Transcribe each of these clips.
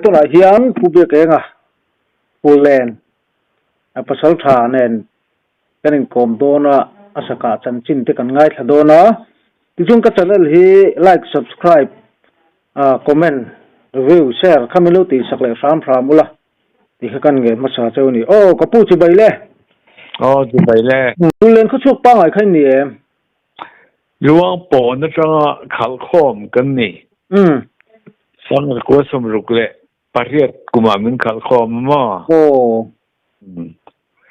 Tunah hian Pu Biakenga Phullen a pasal tha nen kan inkawm dawn a, a sakah chanchin te kan ngaithla dawn a. Tichuan ka channel hi like, subscribe, comment, review, share kha min lo tihsak leh hram hram ula tih kha kan nge hmasa cheu a ni. Aw ka pu chibai le. Aw chibai le. Phullen khawchhuak pangngai kha in ni em? Luang pawn atanga khalhkhawm kan ni. Umm. Sangha 68 leh pariat kumah min khalhkhawm a maw? Aw.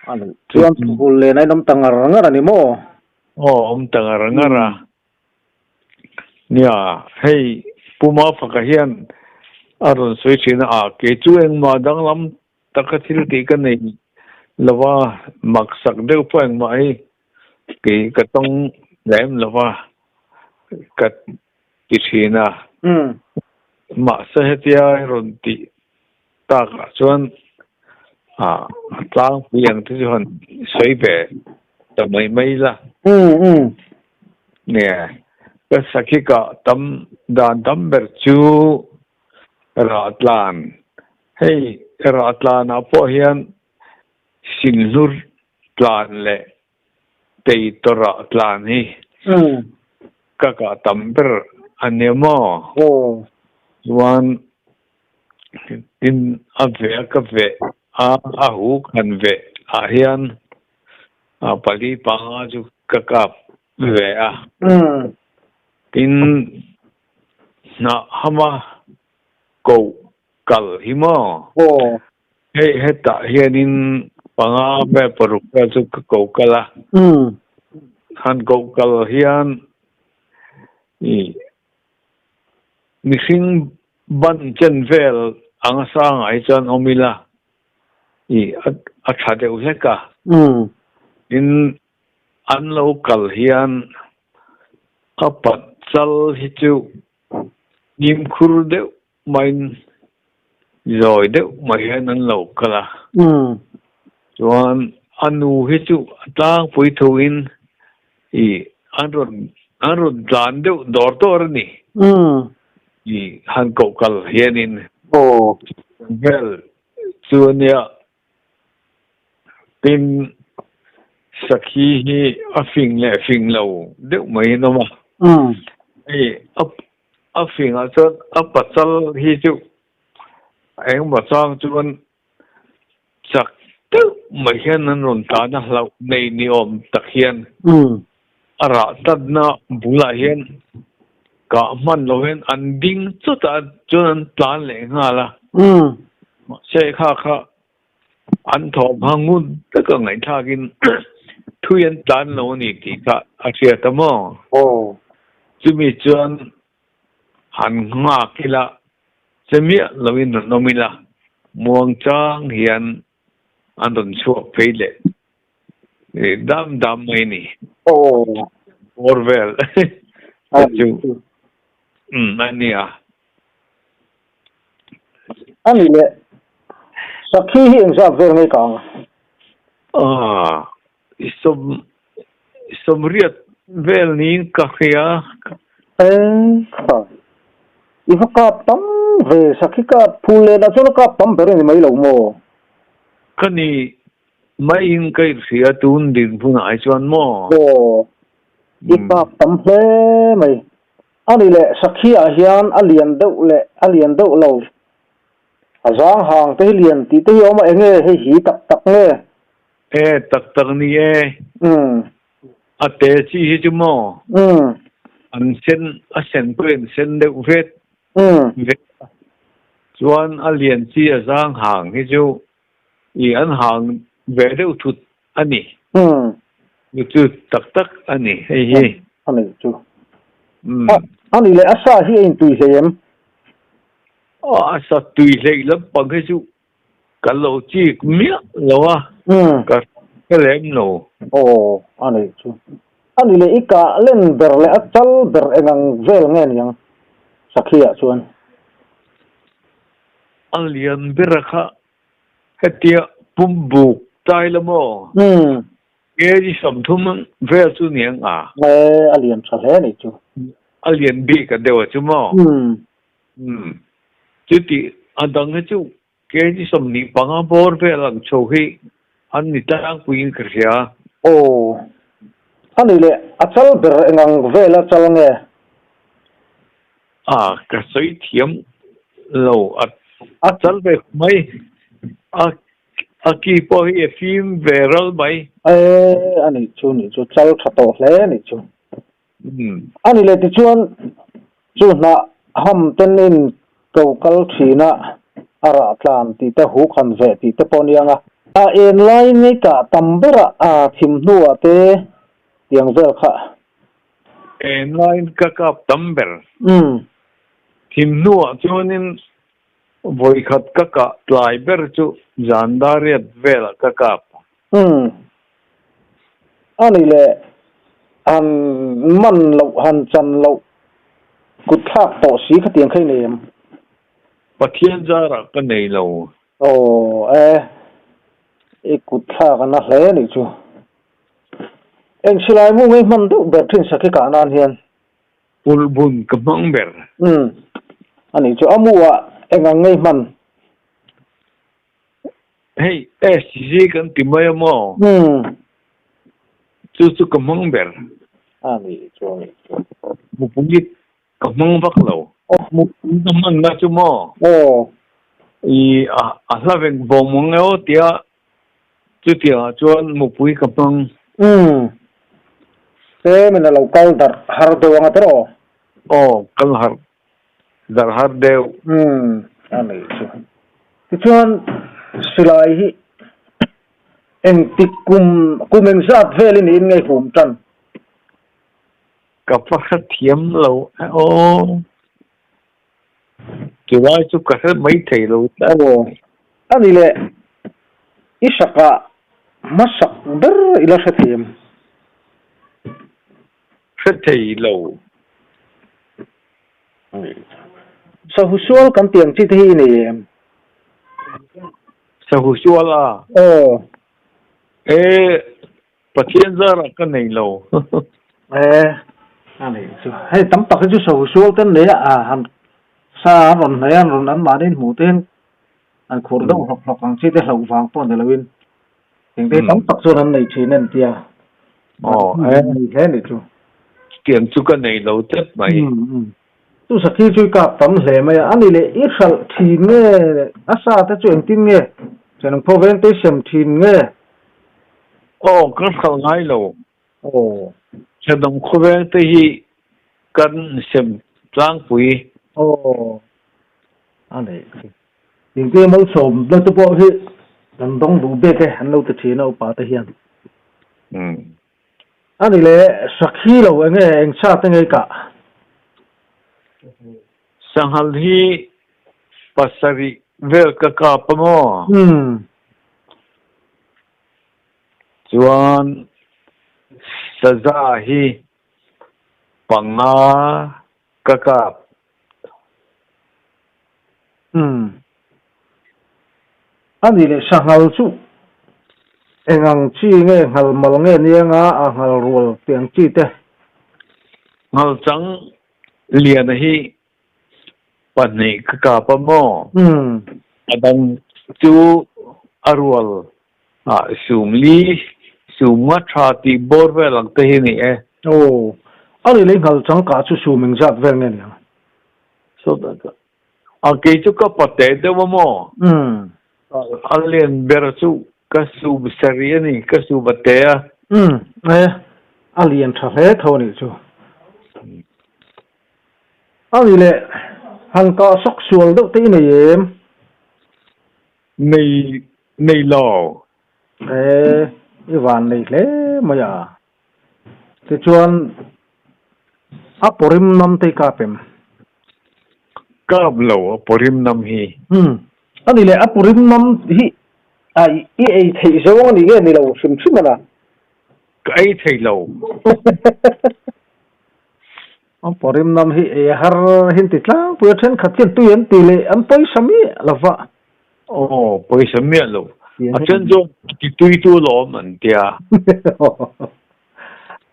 A nih chuan phul len a inawm ta ngar ngar a ni maw? Aw, awm ta ngar ngar a. Nia, hei Pu Mafaka hian a rawn sawi thin a, a kei chu engmah danglam taka thil tih ka nei lo va, maksak deuh pawh engmah hi kei ka tawng lem lo va ka ti thin a. Mahse hetia i rawn tih takah chuan a tlangpui ang te chu han sawi ve ta mai mai la. Nia, ka sakhi kah tam dan tam ber chu rah tlan. Hei rah tlanah pawh hian Sinhlur tlan leh Teitora tlan hi ka kah tam ber a nia maw? Chuan tin a veh a ka veh a, a hu khan veh ah hian pali panga chu ka kap ve a. Tin hnah hama koh kal hi maw? Hei hetah hianin panga vel paruk vel chu ka ko kal a. Han koh kal hian i mihring ban chen vel anga sangah hi chuan awm ila i a tha deuh hlek a. Tin an lo kal hian a pat chal hi chu fimkhur deuh Main zawi deuh mai hian an lo kal a. Chuan a nu hi chu a tlangpui thuin i an rawn an rawn tlan deuh dawr dawr a ni. I han koh kal hianin vel chu a nia. Tin, sakhi hi a fing leh fing lo deuh maiin a awm a. Hei a fingah chuan a pachal hi chu engemaw chang chuan chak deuh mai hian an rawn tlan a, hlauh nei ni awm tak hian a rah tlatna bulah hian kah hman lo hian an ding chawt a, chuan an tlan leh nghal a. Mahse kha kha an thawmhma ngun taka ngaihthlakin thui an tlan lo a ni tih kha a hriat a maw? Chumi chuan han nghak ila, che miah loin rawn awm ila, muangchang hian an rawn chhuak phei leh dam dam mai a ni. Bawr vel chu a nia. A ni le, sakhi hi engzat vel nge ka ang? Aw, i sawm, i sawmriat vel niin ka hria. Eng kha, i va kap tam ve, sakhi kap phul leh lah chuan a kap tam ber a ni mai lo maw? Ka ni maiin ka inhria tun dinhmunah hi chuan maw? Aw, i kap tam hle mai. A ni leh sakhi ah hian a lian deuh leh a lian deuh lo. A zang hang te hi lian tih te hi a awm a, enge hei hi tak tak nge? E tak tak ni e. Umm. A te chi hi chu maw? Umm. An sen, a sen pawh in sen deuh vet. Umm. Vet a. Chuan a lian chi a zang hang hi chu i an hang ve deuh thut a ni. Umm. Chu chu tak tak a ni hei hi. A ni chu. Umm. A ni leh a sa hi a intui hlei em? Aw a sa tui hleih lampang hi chu ka lo chik miah lo a. Umm. Ka hre lem lo. Aw a ni chu. A ni leh i kah len ber leh a chal ber engang vel nge niang sakhi ah chuan? A lian ber a kha hetia pum buk tai la maw? Umm. Kg 30 vel chu niang a. E a lian tha hle ni chu. A lian bik a deuh a chu maw? Um. Chuti a dang hi chu kg 25 bawr vel ang chho hi an ni tlangpuiin ka hria. Aw. A nih leh a chal ber engang vel a chal nge? A, ka sawi thiam lo. A chal ve mai. A A ki pawh hi a fim ve ral mai. E, a nih chu, nih chu, chal tha tawh hle a nih chu. A ni leh tichuan chu hnah ham ten in ko kal thin a, a rah tlan tih te huk han veh tih te pawh a niang a. A en laiin ngei kah tam berah a thim hnuah te tiang vel kha. En laiin ka kap tam ber. Thim hnuah chuanin Vawikhat ka kah tlai ber chu zan dariat velah ka kap. Umm. A nih leh han man loh han chan loh kut thlak tawh si khatiang kha i nei em? Pathian zarah ka nei lo. Aw e, i kut thlak a na hle a nih chu. Eng silai mu ngei hman deuh ber thin sakhi kah nan hian. Ulhbun ka hmang ber. Umm. A nih chu a mu ah eng ang ngei hman? Hei SG kan ti mai a maw? Umm. Chu chu ka hmang ber. A nih chu a nih chu. Mupui ka hmang vak lo. Aw. Mupui ka hman na chu maw? Aw. I a hla veng vawng mang e aw tia Chutiangah chuan mupui ka hmang. Umm. Tlemin a lo kal darh har deuh anga tawh aw? Aw, kal har darh har deuh. Umm, a nei chu. Tichuan, silai hi engtik kum, kum engzat velin in ngei hum tan? Ka va hrethiam lo e aw. Chulai chu ka hre mai thei lo tlat. Aw, a ni le, i sakah hmasak ber i la hre thei em? Hre thei lo. Sahu sual kan tih ang chi te hi i nei em? Sahu sual a? Aw. E, Pathian zarah ka nei lo. E, a nei chu. Hei tam tak hi chu sahu sual te an nei a, a han sa an rawn hnaih a, an rawn an mahni hmuh te hian an khur deuh hlawk hlawk ang chi te hlauh vang pawh ni loin eng te tam tak chuan an nei thin a ni tia. Aw, e. Nei hle ni chu. Chutiang chu ka nei lo tlat mai. Chu sakhi chu i kap tam hle mai a, a ni leh i hralh thin nge a sa te chu engtin nge thenawm khaw veng te i sem thin nge? Aw, ka hralh ngai lo. Aw. Thenawm khaw veng te hi kan sem tlangpui. Aw, a nei chu. Engtia malsawm na te pawh hi kan dawng duh bek e an lo ti thin a upa te hian. Umm. A ni le, sakhi lo enge eng sa te ngei kah? Sanghal hi pasarih vel ka kap a maw? Umm. Chuan saza hi panga ka kap. Umm. A ni leh sanghal chu eng ang chi nge nghal mal nge nianga a nghal rual tih ang chi te? Nghal chang liana hi pahnih ka kap a maw? Umm. A dang chu a rual ah sum li, sum nga tha tih bawr vel ang te hi a ni e. Aw. A ni leh nghal chang kah chu sum engzat vel nge niang? A kei chu ka pate deuh a maw? Umm. A lian ber chu ka su sarih a ni, ka su pate a. Umm, e, a lian tha hle tho a nih chu. A ni leh, han kah sak sual deuh te i nei em? Nei, nei lo. E, i van nei hle mai a. Tichuan, a pawrim nam te i kap em? Kap lo, a pawrim nam hi. Umm, a ni leh, a pawrim nam hi a i ei theih zawng a ni nge ni lo hrim hrim a na? Ka ei thei lo. A pawrim nam hi ei a har hin ti tlangpui a, thenkhat hian tui an ti leh an pawisa miah lo va. Aw, pawisa miah lo. A then zawk ti tui tu lawm an tia.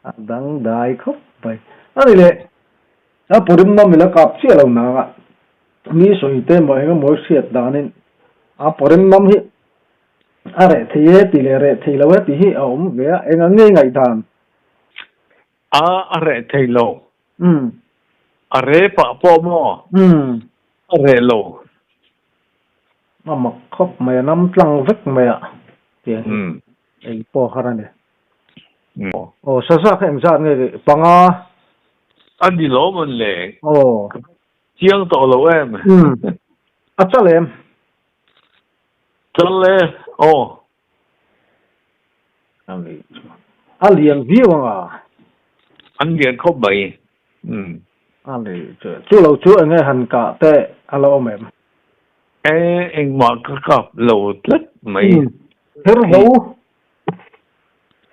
A dangdai khawp mai. A ni le, a pawrim nawm ila kap chiah lo nang a, mi sawi te maw eng emaw hriat danin a pawrim nawm hi a reh thei e tih leh reh thei lo e tih hi a awm ve a, eng ang nge ngaihdan? A a reh thei lo. A re pah pawh maw? A reh lo. A mak khawp mai, a nam tlang vek mai a, tiang hi ei pawh har a ni. Aw, saza kha engzat nge ri? Panga? A ni lo mawn le. Aw. Chiang tawh lo em? A chal em? Chal e, aw. A ni chu. A lian viau ang a. An lian khawp mai. A ni chu. Chu lo chu enge han kah te a la awm em? E, engmah ka kap lo tlat mai. Herhlo,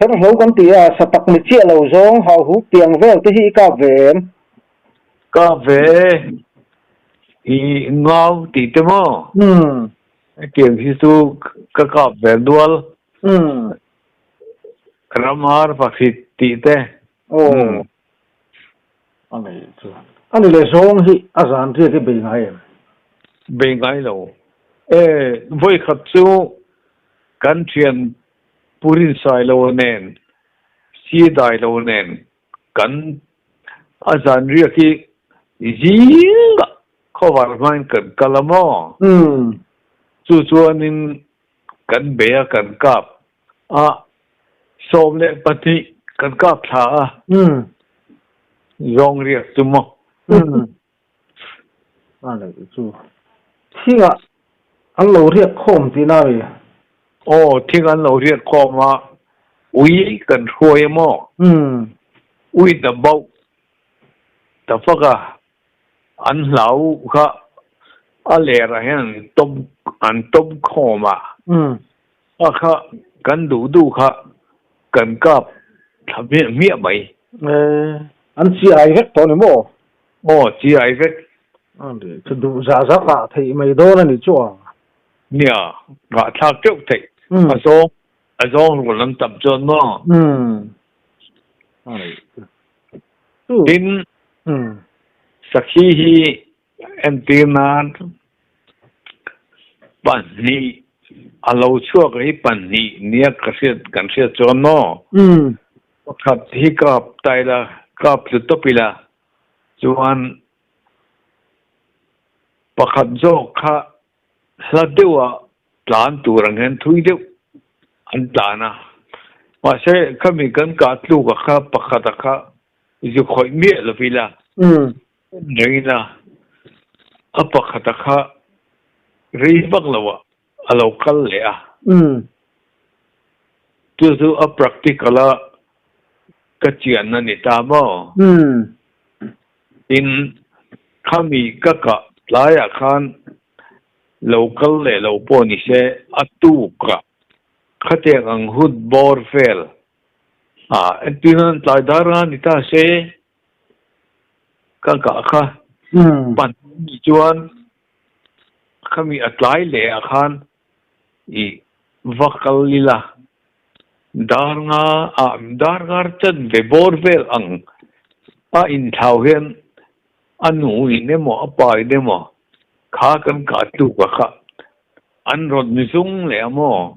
herhlo kan ti a, satak ni chiah lo zawng hauhuk tiang vel te hi i kap ve em? Kap ve e. I ngau tih te maw? Hetiang hi chu ka kap ve dual. Ramar pakhat tih te. Aw. A nei chu. A ni leh zawng hi a zan riak hi bei ngai em? Bei ngai lo. E, vawikhat chu kan thian Purin Sailo nen, Sidai lo nen kan a zan riak hi zingah khawvar hmain kan kal a maw? Chu chuanin kan bei a kan kap a, 12 kan kap thla a, zawng riak chu maw? A neih chu thingah an lo riak khawm tihna a ni. Aw, thing an lo riak khawm a, ui kan hruai a maw? Ui ta bauh ta fak a, an hlau kha a lerah hian an tawm an tawm khawm a, a kha kan duh duh kha kan kap thla hmiah hmiah mai. An chi ai vek tawh a ni maw? Aw, chi ai vek. A ni, chu duh zah zah kah theih mai dawn a ni chu a. Nia, kah thlak teuh theih. A zawng, a zawng rual an tam chuan maw? A ni. Tin, sakhi hi entir nan pahnih a lo chhuak hi pahnih nia ka hriat kan hriat chuan maw? Pakhat hi kap ta ila, kap tlu tawp ila chuan pakhat zawk kha hla deuha tlan tur ang hian thui deuh an tlan a. Mahse khami kan kah tluk a kha pakhat a kha zu khawih miah lo ila, en reng ila a pakhat a kha rei vak lo ah a lo kal leh a. Chu chu a practical a ka chian a ni ta maw? Tin, khami ka kah tlaiah khan lo kal leh lo pawh ni se a tuk a, khatiang ang hun bawr vel a entir nan tlai dar a ni ta se ka kah kha pan ni chuan Khami a tlai leh ah khan i va kal ila, dar nga ah dar ngar chan ve bawr vel ang a inthlau hian a nu in emaw a pa in emaw kha kan kah tluk a kha an rawn zung leh a maw?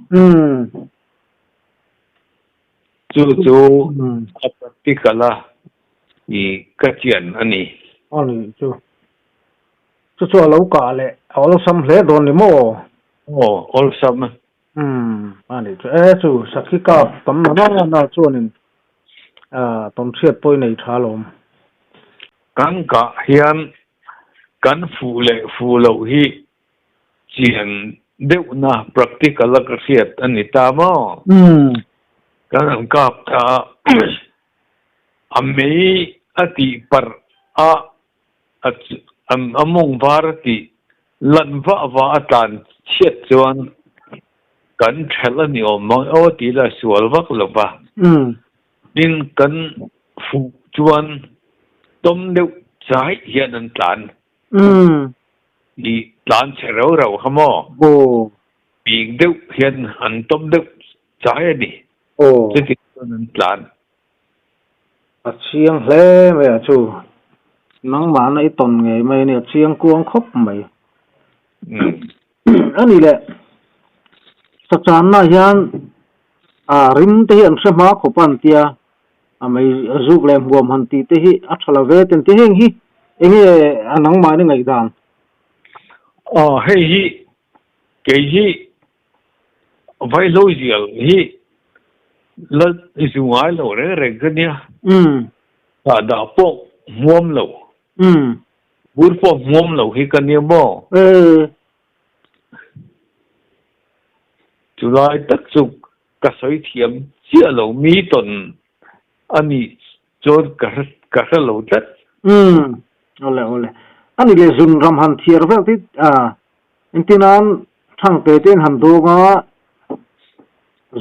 Chu chu a practical a i ka chian a ni. A ni chu. Chu chu a lo kah leh a awlsam hle dawn ni maw? Aw, awlsam. Umm, a nih chu. E chu, Sakhi kap tam na na na chuanin tawnhriat pawh i nei tha alawm. Kan kah hian kan fuh leh fuh loh hi chian deuhna practical a ka hriat a ni ta maw? Kan han kap ta a, a mei a tih parh a A mawng var a tih lan vah vah a tlan chhiat chuan kan thelh a ni awm mang aw tih la sual vak lo va. Tin, kan fuh chuan tawm deuh chai hian an tlan. I tlan chhe rau rau kha maw? Pik deuh hian an tawm deuh chai a ni. Aw. Chuti chuan an tlan. A chiang hle mai a chu. Nangmahna i tawn ngei mai a ni, a chiang kuang khawp mai. A ni le, sachanna hian a rim te hi an hre hma khawp a an tia, a mei zuk leh hmuam han tih te hi a tha lo ve ten ti heng hi enge a nangmahni ngaihdan? Aw hei hi Kei hi vaihlo zial hi la zu ngai lo reng reng ka nia. Sahdah pawh hmuam lo. Bur pawh hmuam lo hi ka nia maw? Chulai tak chu ka sawi thiam chiah lo mi tawn a nih chuan ka ka hre lo tlat. Umm awle awle. Ani leh zun ram han thiar vel te ah engtinan thangte te in han dawng a,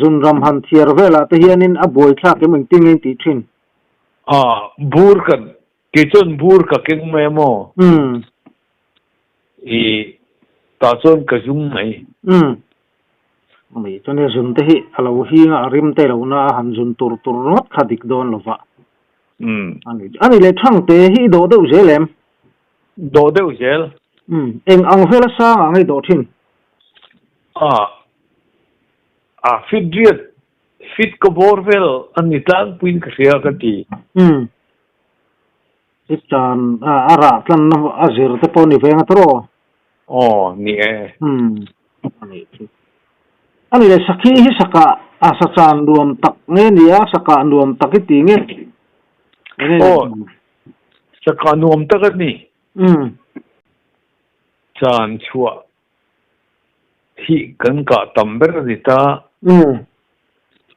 zun ram han thiar velah te hianin a buai thlak em engtin nge in tih thin? Ah bur ka kei chuan bur ka keng mai a maw? Umm. I tah chuan ka zum mai. Umm. Ani chuan he zun te hi a lo hing a, a rim te lo na a han zun tur tur ringawt kha dik dawn lo va. Umm. Ani ani leh thangte hi i dawh deuh zel em? Dawh deuh zel. Umm. Eng ang vela sang ah ngei dawh thin? A, a fit riat, fit ka bawr vel a ni tlangpuiin ka hria ka ti. Umm. I tan a rah tlanna a zir te pawh ni ve nga tawh. Aw, ni e. Umm, a nih chu. A ni le, sakhi hi sakah a sachan nuam tak nge ni a, sakah nuam tak i ti nge? Aw, sakah nuam tak a ni. Umm. Chan chhuah hi kan kah tam ber a ni ta. Umm.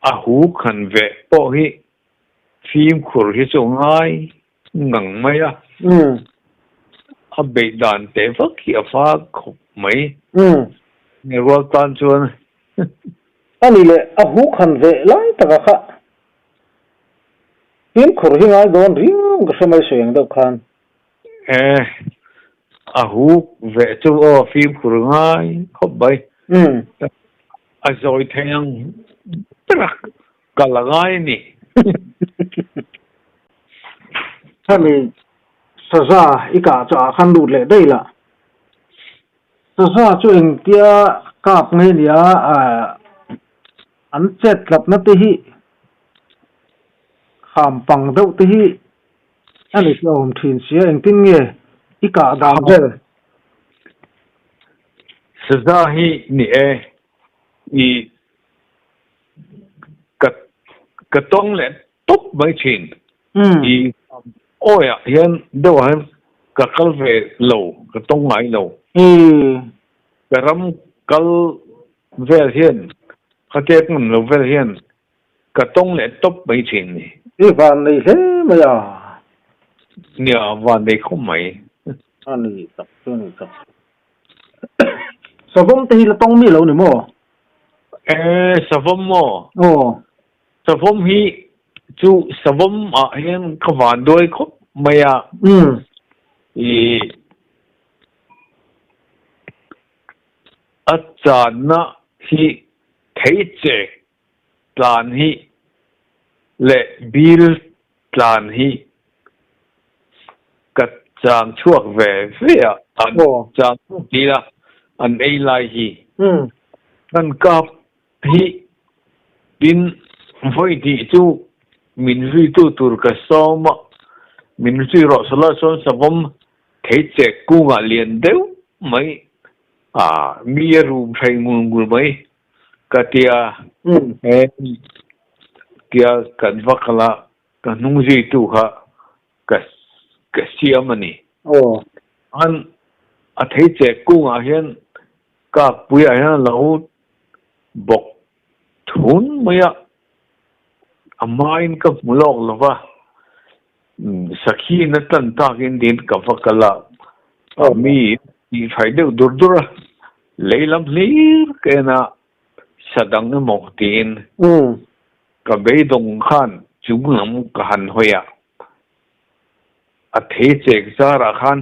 A hu khan veh pawh hi Fimkhur hi chu ngai ngang mai a. A beih dan teh vak hi a fak khawp mai. Nge rual tan chuan. A ni leh a huk han veh lai taka kha fimkhur hi ngai dawn riau ka hre mai sawi ang deuh khan. E, a huk veh chu aw fimkhur ngai khawp mai. A zawi thei ang ber a. Ka la ngai a ni. Hemi saza i kah chu ah khan lut leh daih lah. Saza chu engtia kap nge nia an chet tlatna te hi kham pang deuh te hi a ni chu a awm thin sia engtin nge i kah dan vel. Saza hi ni e i Ka ka tawng leh tawp mai thin. I awiah hian deuhah hian ka kal ve lo, ka tawng ngai lo. Ka ram kal vel hian, ka tek ngam lo vel hian ka tawng leh tawp mai thin ni. I van nei hle mai a. Nia, van nei khawp mai. A ni tak chu a ni tak. Savawm te hi la tawng mi lo ni maw? E, savawm maw? Aw. Savawm hi chu savawm ah hian ka van duai khawp mai a. Umm. I a channa hi thei chek tlan hi leh bil tlan hi ka chang chhuak ve ve a, an chang chhuak ti ila an ei lai hi. Kan kap hi tin vawi hnih chu min zuitu tur ka sawm a, min zui rawh sawla chuan savawm thei chek kungah lian deuh mai a mi a rum thei ngul ngul mai. Ka tia he tia kan va kal a, ka hnung zuitu kha ka ka siam a ni. An a thei chek kungah hian kakpuiah hian a lo bawk thun mai a, a hmain ka hmu lawk lo va, sakhiin a tan takin tiin ka va kal a, mi tih thaih deuh dur dur a, lei lam hlir ka en a, sa dang emaw tiin ka beidawng khan chung lam ka han hawi a, a thei chek zarah khan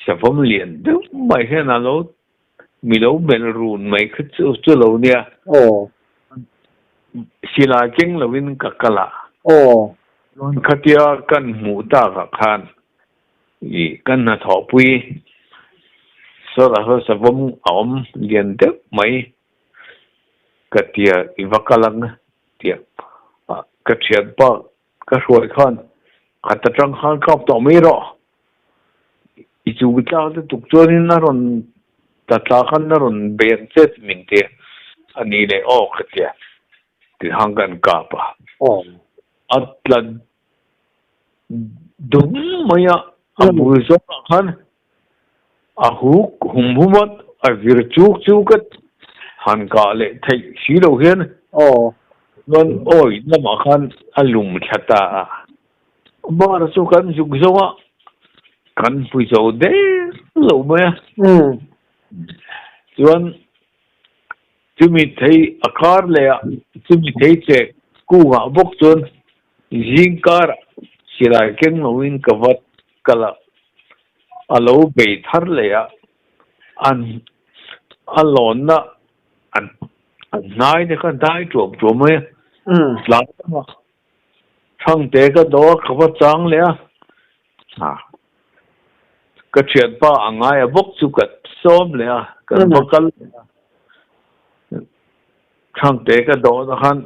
savawm lian deuh mai hian a lo. Mi lo melh run mai kha chu chu lo nia. Aw. Silai keng loin ka kal a. Aw. Chuan khatia kan hmuh takah khan i kan hnathawhpui sawtah sawn savawm a awm lian deuh mai ka tia i va kal ang tia ka thianpa ka hruai khan khat atang khan kap tawh mai rawh i chu tlak lutuk chuanin a rawn ta tla khan a rawn bei ang che min ti a ni leh aw ka tia tihang kan kap a a tla dum mai a a bul zawngah khan a huk hum hum a a vir chuk chuk a han kah leh theih si lo hian chuan awi lamah khan a lum thla ta a bar chu kan zuk zo a kan hmu zo der lo mai a chuan chumi thei a kar leh a chumi thei che kungah bawk chuan zing karah silai keng loin ka va kal a a lo bei thar leh a, an a lawnna an an hnai te kha dai tuam tuam mai a, tlai lamah Thangte ka do a ka va chang leh a, ha ka thianpa a ngai a bawk chu ka sawm leh a, kan va kal leh a, Thangte ka dawhna khan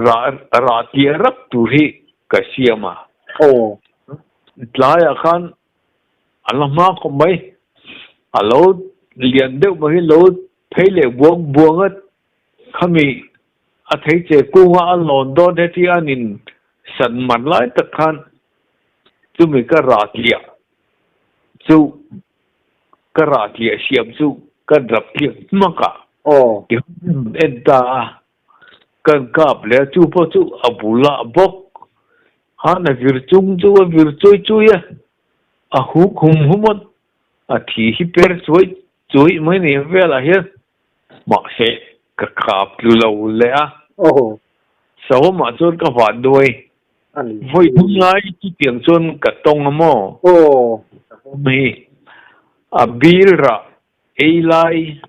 rah rah tia rap tur hi ka siam a. Tlaiah khan a la hma khawp mai, a lo lian deuh mai hi lo phei leh buang buang a, khami a thei che kunga a lawn dawn heti an in san man lai tak khan chumi ka rah tliah chu ka rah tliah siam chu ka rap tliah hmak a, ti hun en ta a. Kan kap leh a chu pawh chu a bulah bawk. Han a vir chung chu a vir chuai chuai a, a huk hum hum a, a thi hi per chuai chuai mai ni velah hian mahse ka kap tlu lo leh a. Sawmah chuan ka van duai. Vawi thum lai chutiang chuan ka tawng a maw? Sawm hi a bil rah Ei lai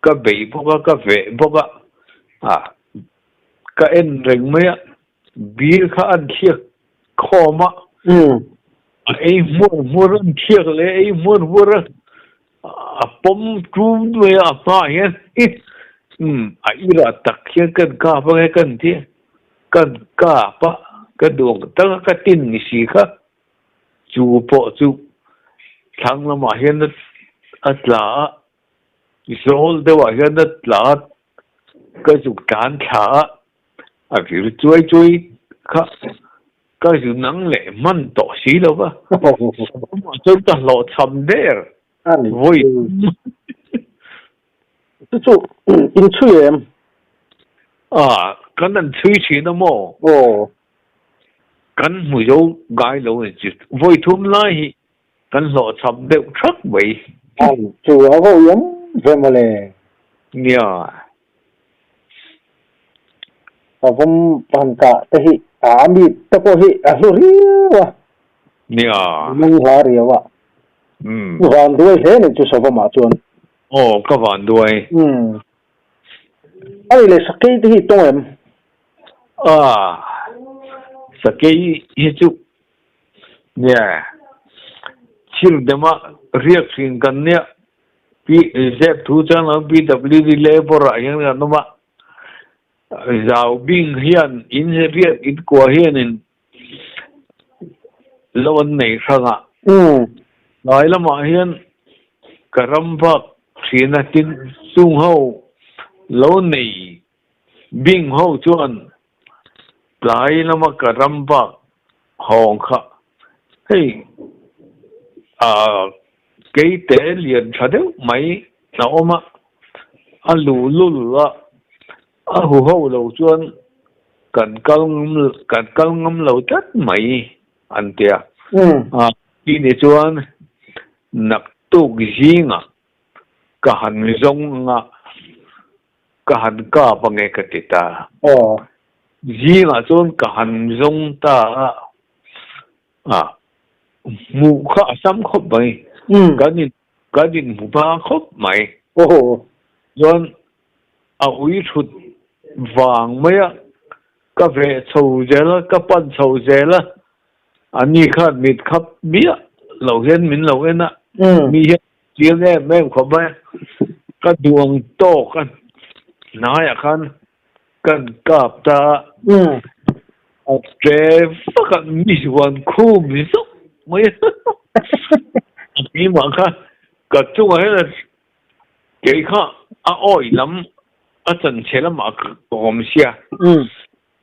ka bei bawk a, ka veh bawk a, ah ka en reng mai a, bil kha an thliak khawm a, a ei hmuar hmuar an thliak leh ei hmuar hmuar a, a pawm tum mai a, a hmaah hian umm a irah tak hian kan kap ange kan ti a, kan kap a, ka duh ang tak a ka tin ni si kha. Chu pawh chu thlang lamah hian a tla a, zawl deuhah hian a tla a, ka zuk tlan thla a, a vir chuai chuai kha ka zu nang leh hman tawh si lo va, savawmah chuan ka hlawhchham der vawi. Chu chu in chhui em? A, kan han chhui thin a maw? Aw. Kan hmu zo ngai lo a ni chu. Vawi thum lai hi kan hlawhchham deuh thak mai. An chu a vo iam ve mawle. Nia. Savawm han kah te hi a mi te pawh hi a hlu riau a. Nia. Mung hla riau a. Umm. Van duai hle ni chu savawmah chuan. Aw ka van duai. Umm. A ni leh sakei te hi tawng em? Ah, sakei hi chu nia thil dema riak thin kan nia Pi zep thu chuan lo PWD labour ah hian kan awm a, zau bing hian in riak in kua hianin lo an nei hrang a. Tlai lamah hian ka ram vak thin a tin chung ho lo nei bing ho chuan tlai lama ka ram vak hawng kha hei ah keite lian tha deuh mai a awm a, a luhlul a. A huho lo chuan kan kal ngam kan kal ngam lo tlat mai an ti a. A tih ni chuan naktuk zingah ka han zawng anga ka han kap ange ka ti ta. Zingah chuan ka han zawng ta a, a hmuh kha a sam khawp mai. Kan in kan inhmu hma khawp mai. Aw. Chuan a ui thut vang mai a, ka veh chho zel a, ka pan chho zel a, ani khan mit khap miah lo hian min lo en a, mi hian chiang em em khawp mai a, ka duang tawk a hnaiah khan kan kap ta a, a ṭe vak a, mi zuan khum zawk mai a, a keimah kha ka chungah hian a Kei kha a awi lam a chanchhe lamah ka awm sia.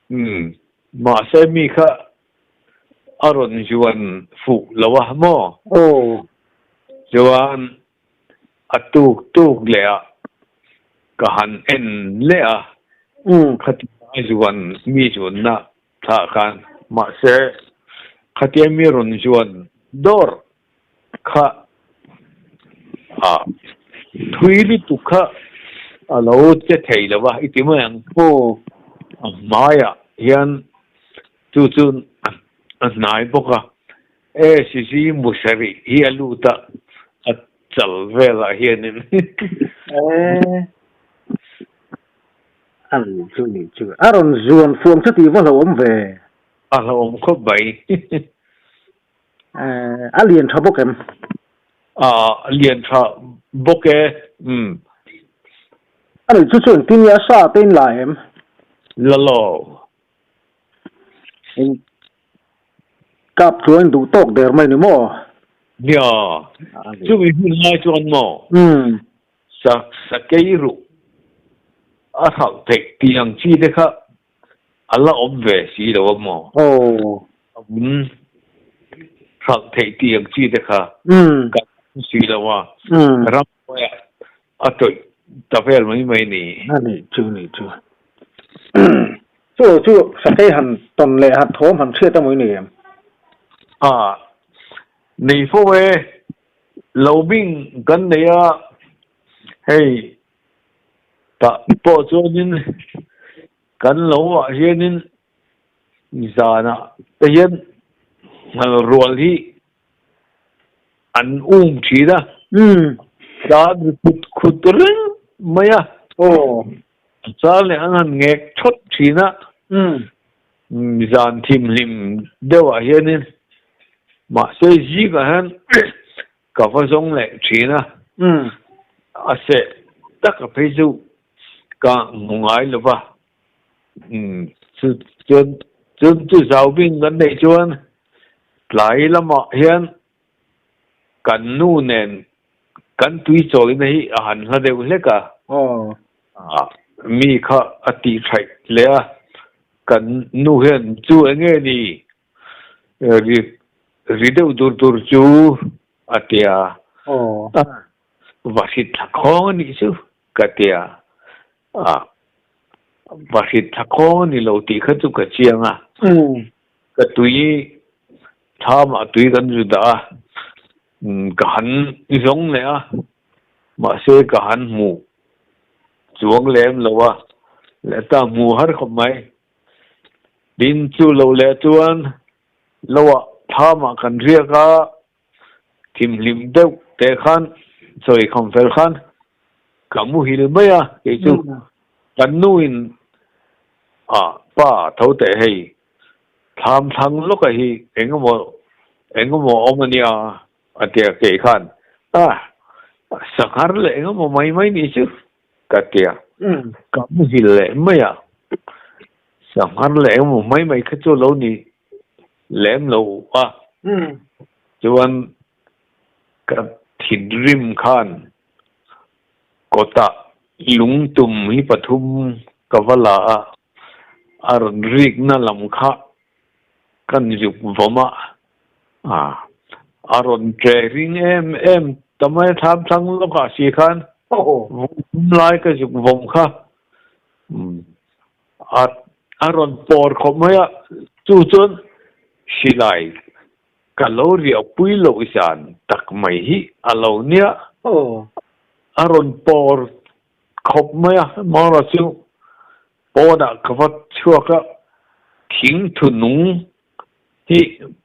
Umm mahse mi kha a rawn zuan fuh lo a maw? Aw. Chuan a tuk tuk leh a ka han en leh a. Khatia a zuan mi zuanna thlah khan mahse khatia mi rawn zuan dawr kha a thui lutuk kha a lo che thei lo va i ti mai ang. Aw. A hmaiah hian chu chu a hnai bawk a, ACC Musari hi a lut a, a chal velah hianin. Ee. A nih chu nih chu. A rawn zuan fuang chu tih va hlauhawm ve. A hlauhawm khawp mai. A lian tha bawk em? A lian tha bawk e, umm. A nih chu chu engtin nge a sa te in la em? La lo. In kap chuan in duh tawk der mai ni maw? Nia, chumi hun lai chuan maw? Umm. Sa sakei ruh a hralh theih tih ang chi te kha A la awm ve si lo a maw? Aw. A vun hralh theih tih ang chi te kha kan awm si lo a, ram hnuaiah a tawih ta vel mai mai ni. A nih chu, nih chu. Chu chu sakei han tawn leh han thawm han hriat a maw i nei em? A, nei fo e. Lo bing kan nei a, hei Tah pawh chuanin kan lo ah hianin zanah te hian nghal rual hi an um thin a, tlan ri khut khut reng mai a, a chal leh an han ngek thawt thin a, zan thimhlim deuh ah hianin mahse zingah hian Ka va zawng leh thin a, a seh tak a phei chu ka hmu ngai lo va, chu chuan chuan chu zau bing kan neih chuan tlai lamah hian kan nu nen kan tui chawina hi a han hla deuh hlek a, mi kha a tih thaih leh a, kan nu hian chu eng nge ni Ri ri deuh dur dur chu a ti a. Va hrit thla khawng a nih chu ka ti a. Va hrit thla khawng a ni lo tih kha chu ka chiang a. Ka tui thlamah tui kan zu dah a, ka han zawng leh a, mahse ka han hmuh chuang lem lo a, leh ta hmu har khawp mai. Tin chu lo leh chuan lo ah thlamah kan riak a, thimhlim deuh teh khan chawi kham fel khan ka muhil mai a, kei chu kan nu in ah pa tho teh hei thlam thlang lawk a hi engemaw engemaw awm a nia a ti a, kei khan ah sanghar leh engemaw mai mai nih chu. Ka ti a, ka muhil leh mai a, sanghar leh engemaw mai mai kha chu lo ni lem lo a, chuan ka thinrim khan kawtah lungtum hi pathum ka va la a, a rawn rikna lam kha kan zuk vawm a, a rawn ṭe ring em em ta mai a, thlam thlang lawkah si khan vawm lai ka zuk vawm kha a rawn pawr khawp mai a, chu chuan silai ka lo riahpui loh zan tak mai hi a lo nia, a rawn pawr khawp mai a, Mara chu Pawnah ka va chhuak a, thing thunung hi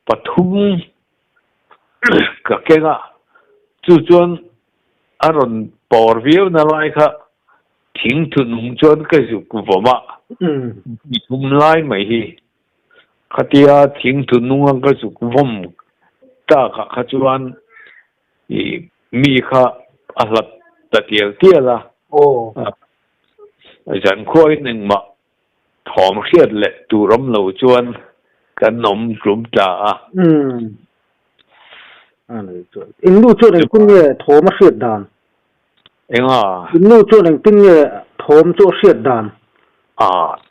pathum ka keng a, chu chuan a rawn pawr viau na lai kha thing thunung chuan ka zuk vawm a, mi thum lai mai hi khatia thing thunung a ka zuk vawm takah kha chuan i mi kha a hlat ta tial tial a, zankhuain engmah thawm hriat leh tur awm lo chuan kan awm tlum tla a. Umm. A nei chuan. In nu chuan engtin nge thawm a hriat dan? Enga? In nu chuan engtin nge thawm chu a hriat dan? A,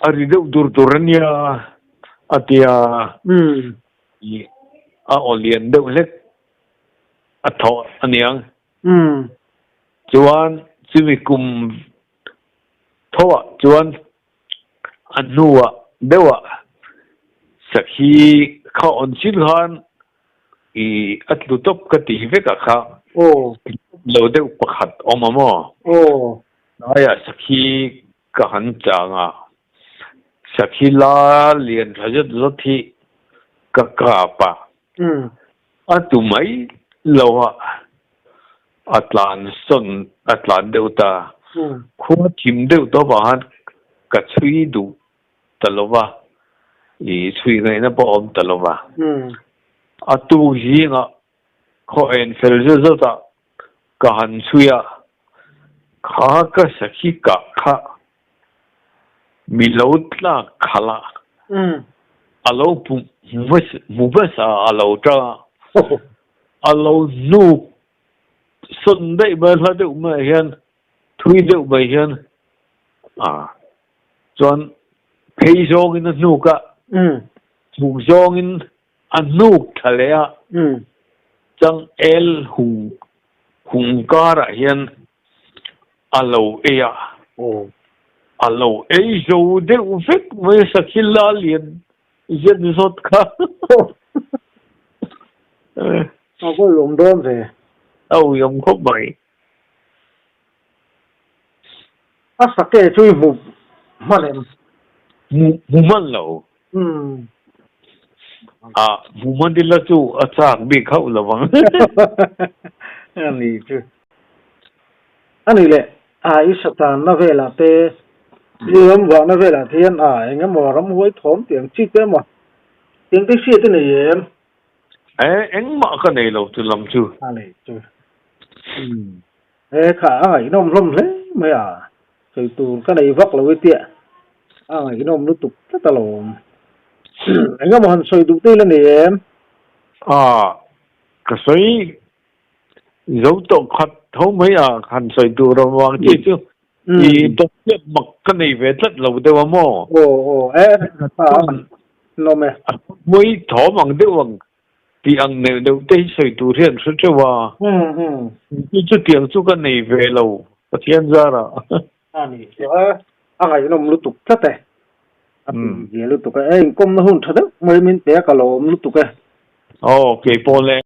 a ri deuh dur dur a nia a tia. Umm. I a aw lian deuh hlek a thawh a niang. Umm. Chuan chumi kum Thoah chuan a hnuah deuhah sakhi kha awn chil khan i a tlu tawp ka ti vek ah kha lo deuh pakhat awm a maw? Tlaiah sakhi ka han chang a, sakhi la lian tha zet zawt hi ka kap a, a tu mai lo a. A tlan sawn a tlan deuh ta. Khua thim deuh tawp ah khan ka chhui duh ta lo va, i chhui ngaihna pawh a awm ta lo va. A tuk zingah khaw en fel zet zet ah ka han chhui a, kha ka sakhi kah kha mi lo tlak khalh a, a lo hmu hmasa a lo tang a. A lo hnuk sawn daih mai hla deuh maiah hian thui deuh mai hian a chuan phei zawngin a hnuk a, chhuk zawngin a hnuk tha leh a, changel hung hung karah hian a lo ei a, a lo ei zo deuh vek mai a sakhi la lian Zet zawt kha. A vawi awm dawn ve. A ui awm khawp mai. A sake chu i hmu hman em? Hmu hman lo. A hmu hman dil la chu a chak bik hauh lo vang. A ni chu. A ni le, a i satanna velah te, i ram vahna velah te hian a eng emaw ramhuai thawm tih ang chi te emaw tiang te hriat i nei em? E, engmah ka nei lo chu lam chu. A nei chu. E kha a ngaihnawm hlawm hle mai a, sawi tur ka nei vak lo i tia, a ngaihnawm lutuk tlat alawm. Eng emaw han sawi duh te ila nei em? A, ka sawi Zo tawh khat tho mai a han sawi tur avang chi chu i dawt mak ka nei ve tlat lo deuh a maw? Aw aw e nawm e. A hmui thawm ang deuh ang tih ang neuh neuh te hi sawi tur hian hre teuh a. Chu chutiang chu ka nei ve lo Pathian zarah. A ni chu a a ngaihnawm lutuk tlat e. A tui ve lutuk e. Inkawmna hun tha deuh mai min pe a ka lawm lutuk e. Aw keipawh le.